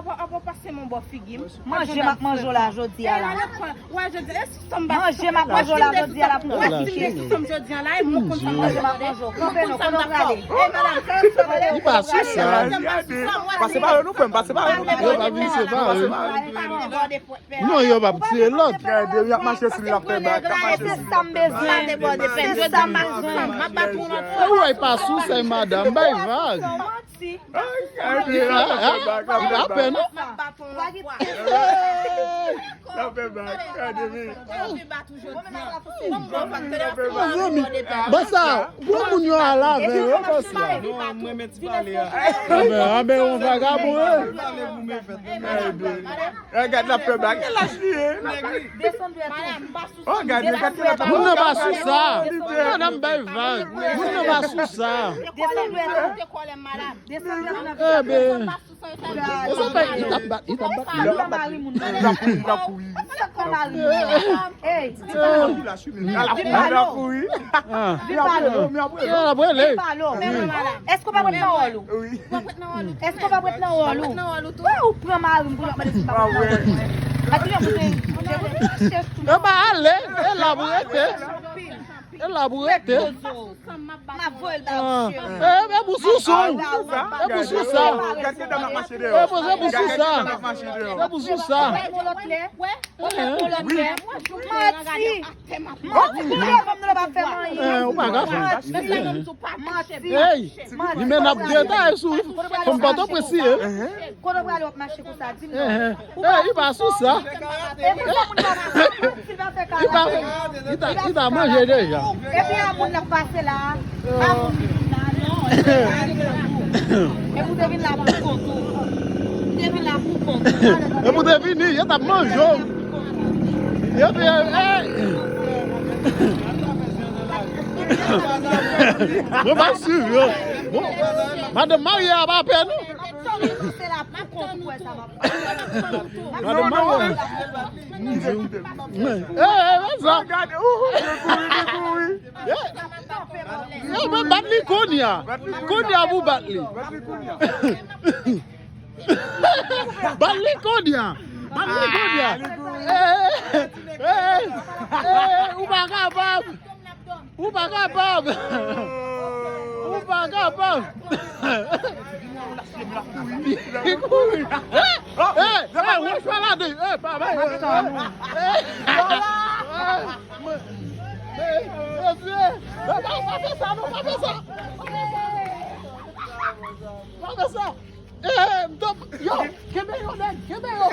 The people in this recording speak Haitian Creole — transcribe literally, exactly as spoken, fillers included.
Papa pase mon bò figi m. Manje m ap manje w la jodi a la. Wè jodi e sou sanm bat. Manje m ap manje w la jodi a la pou w konn kite sou sanm jodi a la e mwen konn sa m manje. Manje m ap manje w. Kanpe non, kote w prale? Li pa sou sa. Pase pa yo nou frè m, pase pa yo nou. Yo pa vin separe. Non, yo p ap tiye lòt. Gade, y ap mache sou li, l ap fè bak, l ap mache sou li. Se sa m bezwen. Se sa m bezwen. E w wè, pa sou sa, madanm, bay vag. Li pa pè, non? L ap fè bak, gade, men. Mezanmi, bon sa, gwo moun yo al avè yo, bon sa. Anben, anben, yon vagabon, wi. Gade, l ap fè bak, e lach li ye. Oh, gade, gade, gade. Moun nan pa sou sa. Madanm bay vag. Moun nan pa sou sa. Ebe. Li t ap bat, li t ap bat. Li t ap kouri, li t ap kouri. Ey, Vipalo. Vipalo. Vipalo. Vipalo. Èske w pa prèt nan wòl ou? Èske w pa prèt nan wòl ou? Wè, ou pran mari m pou l ap mande si m pa prèt nan wòl ou. Yo pa ale, e la pou rete. E la pou rete. M ap voye l ba ou, cheri. E pou sou sa. E pou sou sa. E pou sou sa. E pou sou sa. Manti. Manti. Ou pa ka fè. Manti. Li men ap detay sou. Fò m pa twò presiye. Kote w prale w ap mache konsa, di m non. Li pa sou sa. Li pa, li ta, li ta manje deja. Epi a moun nan pase la. A moun nan la, non. Epi w te vin la pou kont ou. Ou te vin la pou kont ou. Epi w te vini, yo t ap manje w. Yo te, ey. Mwen pa swiv yo. Bon, madanm marye a pa pè non. Madanm marye a. Ey, ey, men sa. Yo, men bat li kounye a. Kounye a pou bat li. Bat li kounye a. Bat li kounye a. Ey, ey, ey, ou pa kapab. Ou pa kapab. Ou pa kapab. Li kouri. Ey, ey, wòch pa la de. Ey, pa bay. Mesye, pa fè sa non, pa fè sa. Pa fè sa. Eh, m t ap, yo, kenbe yo, nèg, kenbe yo.